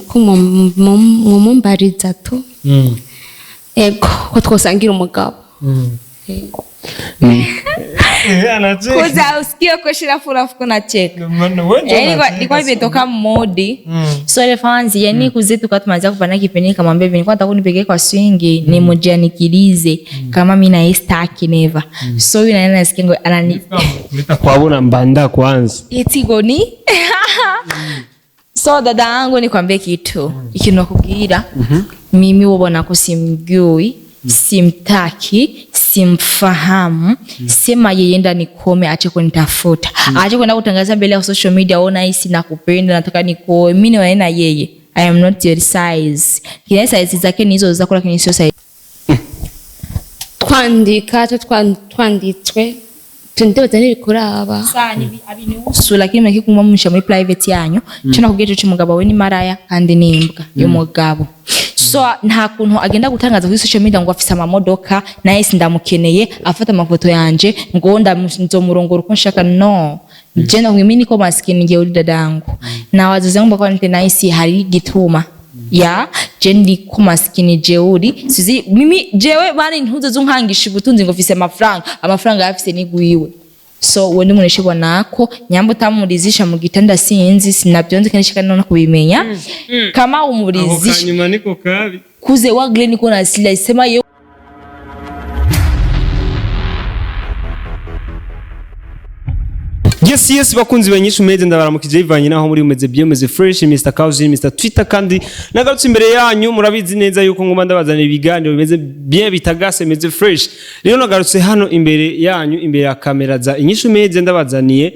Ko mumumbariza tu. Ego, ko twosangira umugabo. Kuza usikie koshira furafu nacheka. Yani nilikuwa nimetoka modi. So ile fans yani kuze tukatumaliza kupana kipindi nikamwambia hivi, nilikuwa nataka unipeleke kwa swingi nimujianikilize kama mimi na staki never. So yule naye nasikia ngo anani Kwabona mbanda kwanza. Eti goni. So dada yangu nikwambie kitu. Ikintu nakubwira. Mimi ubona ko simjui, simtaki, simfahamu. Sema yeye nda nikome, ache kunitafuta. Ache kwenda kutangaza mbele ya social media, ona hisi nakupenda, nataka nikuoe. Mimi ni na yeye. I am not your size. Kile size zake ni hizo zako, lakini sio size. Twandika cyo twanditswe tundoza n'ibikuraba. Abinihusu, lakini mureke kumumusha muri private yanyu. Cyo nakubwiye cyo umugabo we ni maraya kandi ni imbwa y'umugabo. So nta kuntu agenda gutangaza kuri social media ngo afise amamodoka naye sindamukeneye, afata amafoto yanje ngo nzomurongora uko nshaka. No, je no mimi niko maskini ngewe uri dadangu na wazazi wangu bakaba nite nice hari gituma ya je ndiko maskini jeuri sizi mimi jewe bari ntuze zunkangisha ubutunzi ngo mfise amafaranga, amafaranga yafise ni gwiwe. So uwo ni umuntu nako nyamba utamurizisha mu gitanda sinzi sinabyonze kandi shaka none kubimenya. Kama umurizisha Kanyuma niko kabi. Kuze wa Glen niko na sila sema ye. Yes, yes, bakunzi banyishu meze ndabaramukije bivanye naho muri meze bien, meze fresh. Mr Cousin, Mr Twitter, kandi nagarutse imbere yanyu. Murabizi neza yuko ngoma ndabazanira ibiganiro bimeze bien, bitagase, meze fresh. Rero nagarutse hano imbere yanyu, imbere ya kamera za Inyishu Meze, ndabazaniye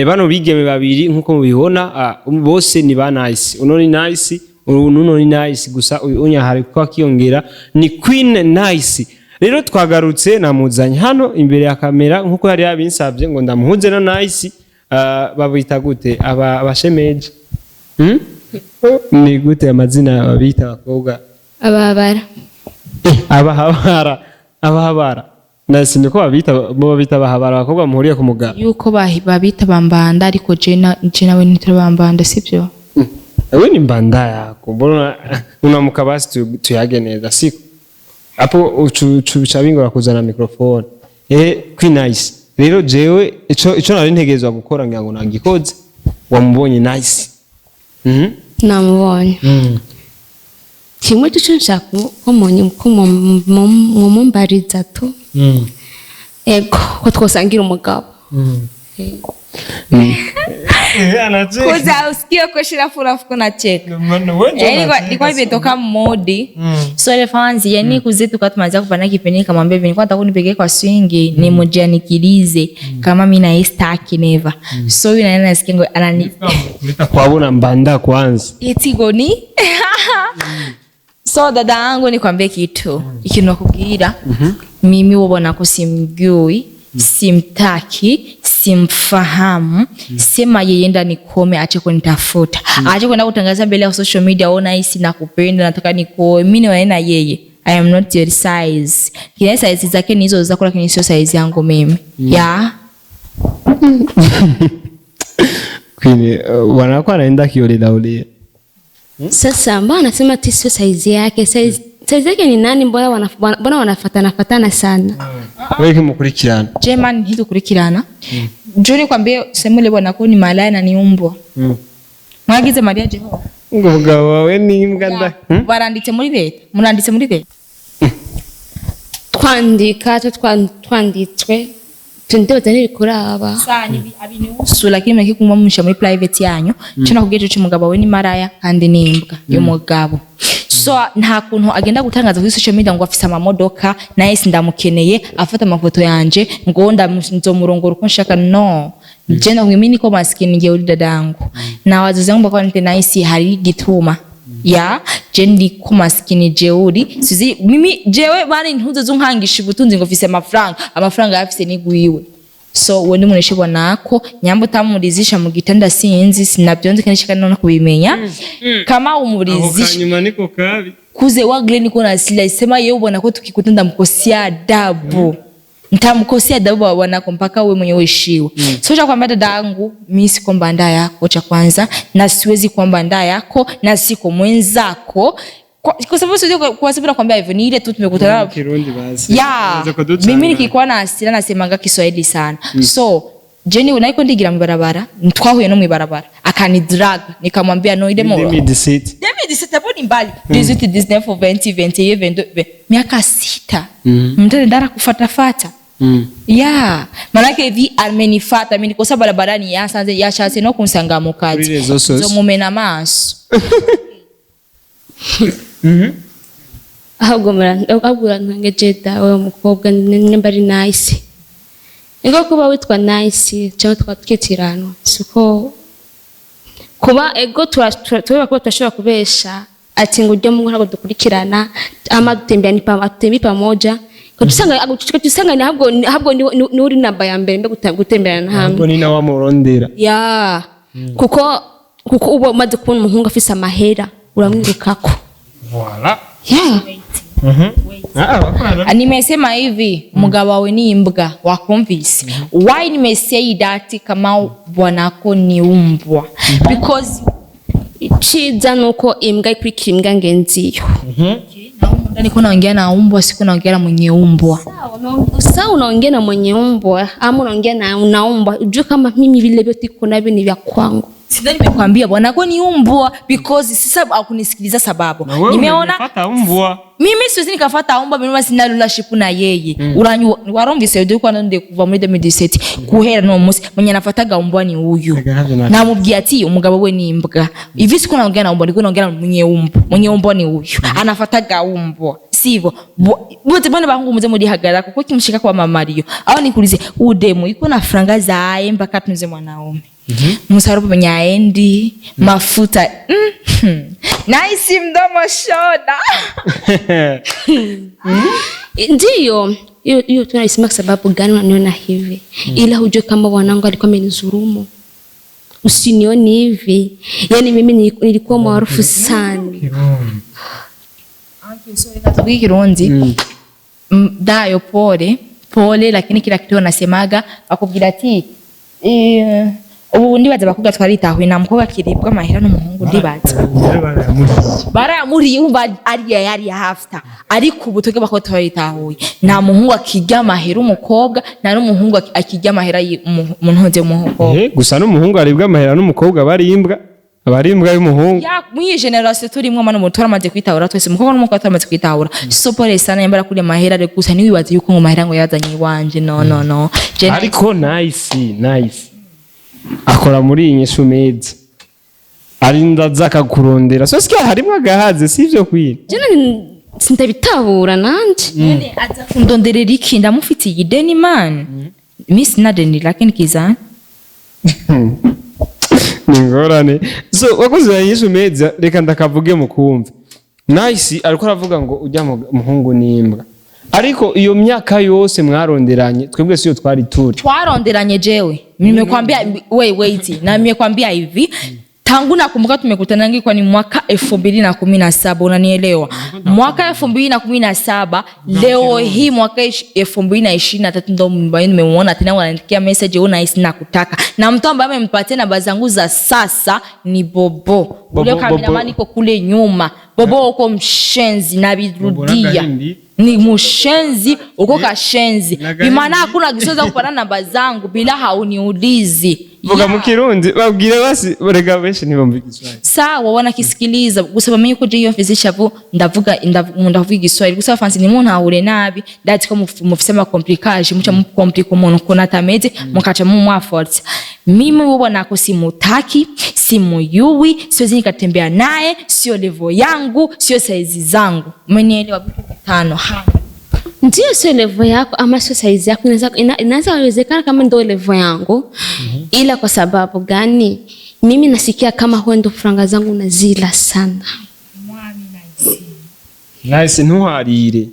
bano bigeme babiri nkuko mubibona. Bose ni ba Nice. Uno ni Nice, uno ni Nice, gusa uyu unyahari kuko akiyongera ni Queen Nice. Rero twagarutse namuzanye hano imbere ya kamera nkuko yari yabinsabye ngo ndamuhuze na Nice. Babita gute aba abashemeje? Ni gute amazina babita abakobwa? Ababara. Abahabara, abahabara. Nice, niko babita, bo babita abahabara abakobwa muhuriye ku mugabo. Yuko babita bambanda, ariko je nawe ntiturabambanda, sibyo? Wewe ni mbanda yako, mbona unamuka basi tuyage neza siko hapo uca bingora kuzana microphone. Queen Nice, rero jewe ico nari ntegerezwa gukora ngira ngo nagikoze. Wamubonye Nice? Namubonye. Kimwe cyo nshaka ko mumumbariza tu. Ego, ko twosangira umugabo. Kuza usikie koshira furafu nacheka. Yani nilikuwa nimetoka modi. So ile fans yani kuze tukatumaliza kupana kipindi nikamwambia hivi, nilikuwa nataka unipeleke kwa swingi nimujianikilize kama mimi na staki never. So yule naye nasikia ngo anani Kwabona mbanda kwanza. Eti goni. So dada yangu nikwambie kitu. Ikintu nakubwira. Mimi ubona ko simjui, simtaki, simfahamu. Sema yeye nda nikome, ache kunitafuta. Ache kwenda kutangaza mbele ya social media, ona hisi nakupenda, nataka nikuoe. Mimi ni na yeye. I am not your size. Kile size zake ni hizo zako, lakini sio size yangu mimi. Ya. Queen, wanakuwa anaenda kiolela ulia. Sasa mbona anasema ati sio size yake? Size yake ni nani? Mbona wanafatana fatana sana? Wewe kimukurikirana. Je, man ntitukurikirana. Njoo nikwambie sema ile bwana ko ni malaya na ni umbwa. Mwagize Maria Jehova. Ngo mugabo wawe ni imbwa nda. Baranditse muri leta. Muranditse muri leta. Twandika cyo twanditswe tundoza n'ibikuraba. Abinihusu, lakini mureke kumumusha muri private yanyu. Cyo nakubwiye cyo umugabo we ni maraya kandi ni imbwa y'umugabo. So nta kuntu agenda gutangaza kuri social media ngo afise amamodoka naye sindamukeneye, afata amafoto yanje ngo nzomurongora uko nshaka. No, je no mimi niko maskini ngewe uri dadangu na wazazi wangu bakaba nite nice hari gituma ya je ndiko maskini jeuri sizi mimi jewe bari ntuze zunkangisha ubutunzi ngo mfise amafaranga, amafaranga yafise ni gwiwe. So uwo ni umuntu nako nyamba utamurizisha mu gitanda sinzi sinabyonze kandi shaka none kubimenya. Kama umurizisha Kanyuma niko kabi. Kuze wa Glen niko na sila sema yeye ubona ko tukikutana mkosia adabu. Nitamkosea adabu wa bwanako mpaka wewe mwenyewe uishiwe. So cha kwambia dadangu, mimi siko mbanda yako cha kwanza, na siwezi kuwa mbanda yako na siko mwenzako. Kwa sababu siwezi kwa sababu nakwambia hivyo ni ile tu tumekutana. Kirundi basi. Ya, Unaweza kuducanga. mimi nikikuwa na hasira nasemanga Kiswahili sana. So Jenny naiko ndigira mwibarabara, twahuye no mwibarabara, akanidrag, nikamwambia no ile mo 2017. 2017 hapo ni mbali. 18, 19, 20, 21, 22, miaka 6. Mtu ndara kufatafata. Ya, manake hivi amenifata amenikosa barabarani, yasanze yashatse no kunsanga mu kazi. Kuri réseaux sociaux. Nzomumena amaso. Ahubwo ahubwo urantangeje dawe umukobwa nimba ari Nice, niko kuba witwa Nice cyangwa tukaba twitiranwa, siko kuba ego tureba kuba turashobora kubesha ati ngo ujye mu ntabwo dukurikirana ama dutembea ni tutembi pamoja, ugasanga ni ahubwo ni uri namba ya mbere mbe gutemberana hamwe. Ahubwo ni nawe amurondera. Ya, kuko uba umaze kubona umuhungu afise amahera uramwirukako. Voilà. Ya. Ah, bakorana. Nimesema hivi, mugabo wawe ni imbwa, wakumvise. Why nimesay that kama bwanako ni umbwa? Because Iciza nuko imbwa ikurikira imbwa ngenziyo. Niko naongea na umbwa, siku naongea na mwenye umbwa. Sawa, unaongea na mwenye umbwa ama unaongea na umbwa, ujue kama mimi vile vyote iko navyo ni vya kwangu. Sidhani nimekwambia bwanako ni umbwa because sasa hakunisikiliza sababu. Na wewe Nimeona unanifuata umbwa. Mimi siwezi nikafata umbwa, mimi sina relationship na yeye. Uranyu warumvise yuko kwa nde kuva muri 2017 kuhera no munsi mwenye nafataga umbwa ni huyu. Ega havyo na- Namubwiye ati umugabo we ni imbwa. Hivi siku naongea na umbwa, niko naongea na mwenye umbwa. Mwenye umbwa ni huyu. Anafataga umbwa. Sivyo? Bote bana bahungu muze muri hagarara kuko kimshika kwa mama Mario. Aho nikulize udemu iko na franga zaye mpaka tunze mwanaume. Msaropo penye aendi, mafuta. Nice mdomo shoda. Ndiyo, hiyo tunaisema kwa sababu gani unaniona hivi, ila hujue kama bwanangu alikuwa amenizurumu. Usinioni hivi, yaani mimi nilikuwa maarufu sana. Tuvuge Kirundi. Dayo pole pole, lakini kila kitu wanasemaga bakubwira ati ubu ndibaza abakobwa twaritahuye, nta mukobwa akiribwa amahera n'umuhungu, ndibaza barayamuriye, urumva ariya yari hafta, ariko ubu twebwe abakobwa twaritahuye, nta muhungu akirya amahera umukobwa, nta n'umuhungu akirya amahera umuntu w'umukobwa. Gusa n'umuhungu aribwa amahera n'umukobwa bari imbwa, aba ari imbwa y'umuhungu. Ya, muri iyi generation turimwo mano umuntu twaramaze kwitahura twese, umukobwa n'umukobwa twaramaze kwitahura. So pole sana yambara kuri amahera, ariko gusa ntiwibaze yuko ngo mahera ngo yazanye iwanje, no no no. Ariko Nice, Nice akora muri iyi nyishu meza, arinda aza akakurondera, so sikia harimwo agahaze, sivyo kwira? Jana sintabitahura nanje. None aza kundonderera iki? Ndamufitiye ideni man? Mi sina deni, lakini kizani. Ni ingorane. So wakoze ya nyishu meza, reka ndakavuge mu kumva. Nice ariko aravuga ngo ujya muhungu n'imbwa, ariko iyo myaka yose mwaronderanye twebwe siyo twari turi. Twaronderanye jewe nimekwambia, wait wait, na nimekwambia hivi, tangu nakumbuka tumekutana kwa ni mwaka 2017, unanielewa? Mwaka 2017, leo hii mwaka 2023 ndo mbaye nimemuona tena wananiandikia message, una hisi nakutaka, na mtu ambaye amempatia namba zangu za sasa ni Bobo. Ule Bobo. cameraman iko kule nyuma. Bobo, uko mshenzi na birudia. N'agahindi. Ni mushenzi, uko kashenzi. N'agahindi. Bimaana hakuna gisoza kupana namba zangu bila hauniulizi. Vuga mu Kirundi, babwire basi, rega benshi ntibumva Igiswahili. Sawa, wanakisikiliza gusa bamenye ko je iyo mfise ishavu ndavuga ndavuga Igiswahili gusa fansi ni muntu nabi, ndati ko mufise ama complication, muca mukomplika umuntu ukuntu atameze, mukaca mumwaforce. Mimi ubona ko simutaki, simuyui, siwezi nikatembea naye, sio level yangu, sio saizi zangu, umenielewa? Vitu vitano ha. Ndio, sio level yako ama sio size yako, inaweza wezekana kama ndio level yangu, ila kwa sababu gani mimi nasikia kama huwa ndo franga zangu nazila sana. Nice, ntuharire,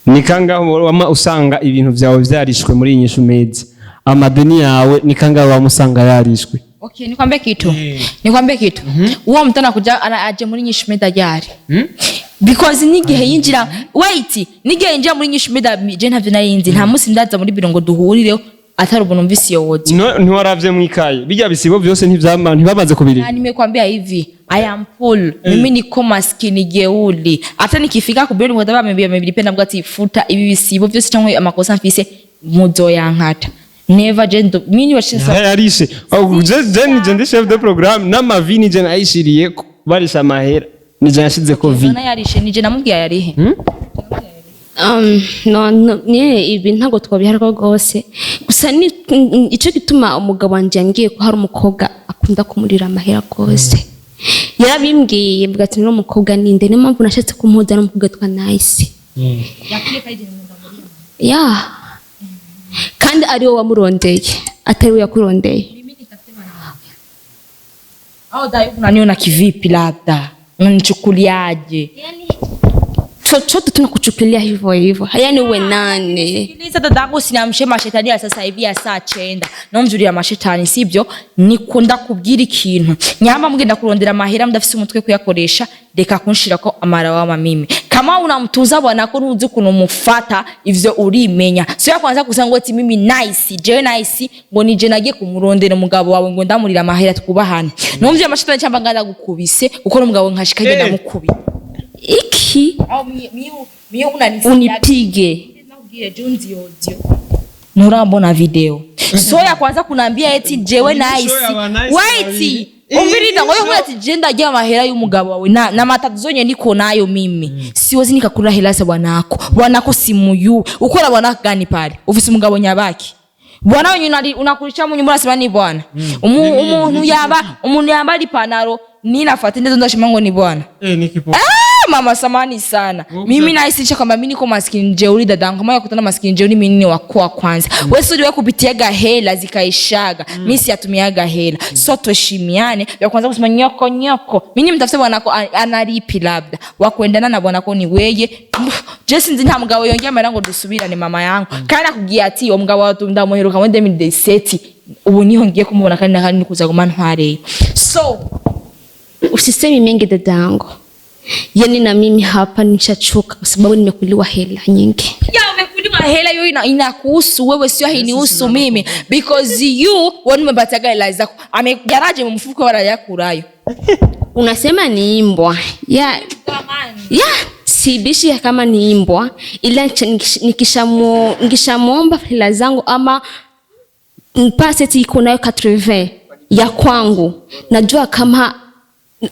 ni kangahe wama usanga ibintu vyawe vyarishwe muri iyi nyishu meza? Amadeni yawe ni kangahe wama usanga yarishwe? Okay, nikwambie kitu. Nikwambie kitu. Huo mtu anakuja aje muri nyishu meda ryari? Because n'igihe yinjira, wait, n'igihe yinjira muri Nyinshi Media, je ntavyo narinzi. Nta munsi ndaza muri biro ngo duhurireho atari ubuntu mvise iyo audio. No, ntiwaravye mwikaye bijya bisibo byose ntivyama ntibamaze kubirira. Na nimekwambia hivi, I am full. Mimi niko maskini jeuli. Hata nikifika ku biro ngo ndaba amebia mbwa ati futa ibi bisibo vyose cyangwa amakosa mfise muzoyankata. Never je ndo mimi washisa. Yarishe. Je nije ndi chef de programme n'amavi nije nayishiriye barisha amahera, nije nashize ko vi. Nana yarishe, nije namubwiye yarihe. No, nyene ibi ntabwo twabiharwa rwose. Gusa ni ico gituma umugabo wanje yambwiye ko hari umukobwa akunda kumurira amahera rwose. Yarabimbwiye, mvuga ati: "No mukobwa ninde?" Niyo mpamvu nashatse kumuhuza n'umukobwa witwa Nice ya, kandi ari wowe wamurondeye, atari we yakurondeye. Au dai unaniona kivipi? Labda unanichukuliaje? Chochote tunakuchukulia hivyo hivyo, yaani uwe nani. Sikiliza dadangu, usiniamshe mashetani ya sasa hivi ya saa 9 nomjurira mashetani, sibyo? Niko ndakubwira ikintu nyamba mugenda kurondera amahera mudafise umutwe kuyakoresha, reka kunshirako amarawama. Mimi kama unamtuza bwanako, ntuzi ukuntu mufata, ivyo urimenya. Sio ya kwanza kusema ngo ati mimi Nice, jewe Nice, ngo nije nagiye kumurondera umugabo wawe ngo ndamurira amahera. Twubahane, numvye amashetani cyangwa nganda gukubise kuko n'umugabo nkashika ngenda mukubita. Iki? Au mie unanisikia? Unipige. Nakubwira junzi audio, nturambona video. So ya kwanza kunaambia eti jewe Nice. Show ya ba Nice wait babiri. Umviriza ngo yo ati je ndagiye amahera y'umugabo wawe na matatizo nye niko nayo mimi. Siwezi nikakula hela za bwanako. Bwanako simuyu ukora bwana gani pale? Ufise umugabo nyabaki? Bwana wenye unakulisha mu nyumba unasema ni bwana. Umuntu yamba ipantaro ninafata ndezo ndashima ngo ni bwana. Eh, ni kipo. Ah, mama, samani sana. Mimi nahisi kwamba mimi niko maskini jeuri dadangu. Kama yakutana maskini jeuri, mimi ni wakoa kwanza. Wewe sio wewe kupitiaga hela zikaishaga. Mimi siyatumiaga hela. So tuheshimiane. Ya kwanza kusema nyoko nyoko. Mimi mtafute bwanako analipi, labda wakuendana na bwanako ni weye. Je sinzi, nta mugabo yongeye amara ngo dusubirane, mama yangu. Kandi akubwiye ati uwo mugabo wawe ndamuheruka muri 2017, ubu niho ngiye kumubona kandi nakandi nikuza guma ntwareye. So Usisemi mengi dadangu, yaani na mimi hapa nishachoka kwa sababu nimekuliwa hela nyingi. Ya, umekuliwa hela hiyo inakuhusu wewe, sio hainihusu mimi, because you wewe umepataga hela zako amejaraje mu mfuko wala yakurayo. Unasema ni imbwa ya sibishi kama ni imbwa, ila nikishamwomba hela zangu ama mpase iko nayo 80 ya kwangu, najua kama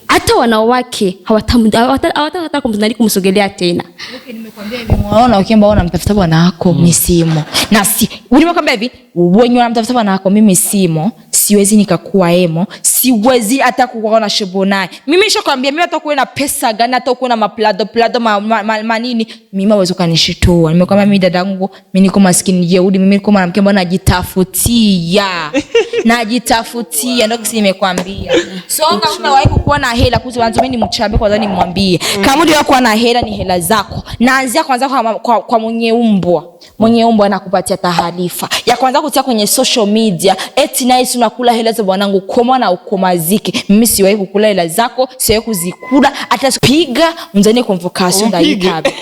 hata wanawake hawataka kumsogelea tena. Okay, nimekwambia hivi, mwaona ukiamba unamtafuta bwana wako, mimi simo. Na si ulimekwambia hivi, wenye wanamtafuta bwana wako mimi simo, siwezi nikakuwa emo, siwezi hata kuwa na shobo naye. Mimi nishakwambia mimi hata kuwe na pesa gani, hata kuwe na maplado plado manini, mimi hawezi ukanishitua. Nimekwambia mimi dadangu, mimi niko maskini jeuri, mimi niko mwanamke ambaye najitafutia. Najitafutia ndio kisi nimekwambia. So kama umewahi kukuwa na hela kuhusu wanzo, mimi nimchambe kwanza nimwambie. Kama ndio kuwa na hela ni hela zako. Naanzia kwanza kwa mwenye umbwa. Mwenye umbwa anakupatia taarifa. Ya kwanza kutia kwenye social media, eti Nice unakula hela za bwanangu, koma na ukomazike. Mimi siwahi kukula hela zako, siwahi kuzikula, hata piga mzani convocation Umpige. ndayitabe.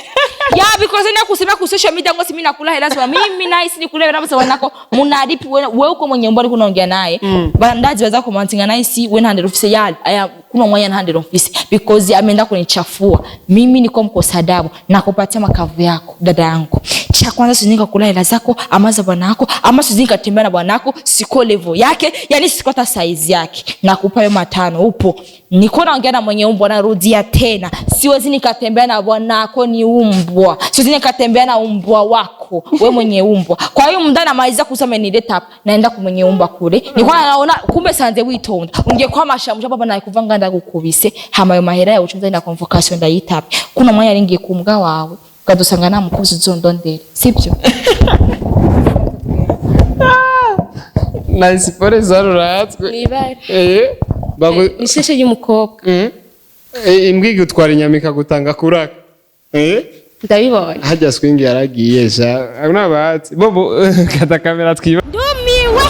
Ya, because na kusema ku social media ngo si mimi nakula hela za mimi Nice ni kula hela za bwanako, munaripi wewe? Wewe uko mwenye umbwa ariko unaongea naye. Bandazi baza komantinga Nice we ntandero office ya aya kuno mwanya ntandero office because ameenda kunichafua. Mimi niko mkosa adabu nakupatia makavu yako dada yangu. Cha kwanza siwezi nikakula hela zako ama za bwanako ama siwezi nikatembea na bwanako, siko level yake, yani siko hata size yake. Nakupa hayo 5 upo. Niko naongea na mwenye umbwa, narudia tena. Siwezi nikatembea na bwanako, ni umbwa. Siwezi nikatembea na umbwa wako, we mwenye umbwa. Kwa hiyo muda namaliza kusema nileta hapa, naenda ku mwenye umbwa kule. Niko naona kumbe sanze witonda. Ungiye kwa mashamusha baba na kuvanga ndagukubise, hama yo mahera yawe ucunza na convocation ndayitabe. Kuna mwanya ringiye ku mbwa wawe, ukadusanga nta mukozi uzondondera. Sibyo? Nice, pole zaruratswe. Nibare. Eh, bagu Nisheshe y'umukobwa. Imbwa igutwara inyama ikagutanga kuraka. Eh? Ndabibonye. Hajya swing yaragiye sha. Nabatsi. Bobo kata kamera twiba. Ndumiwe.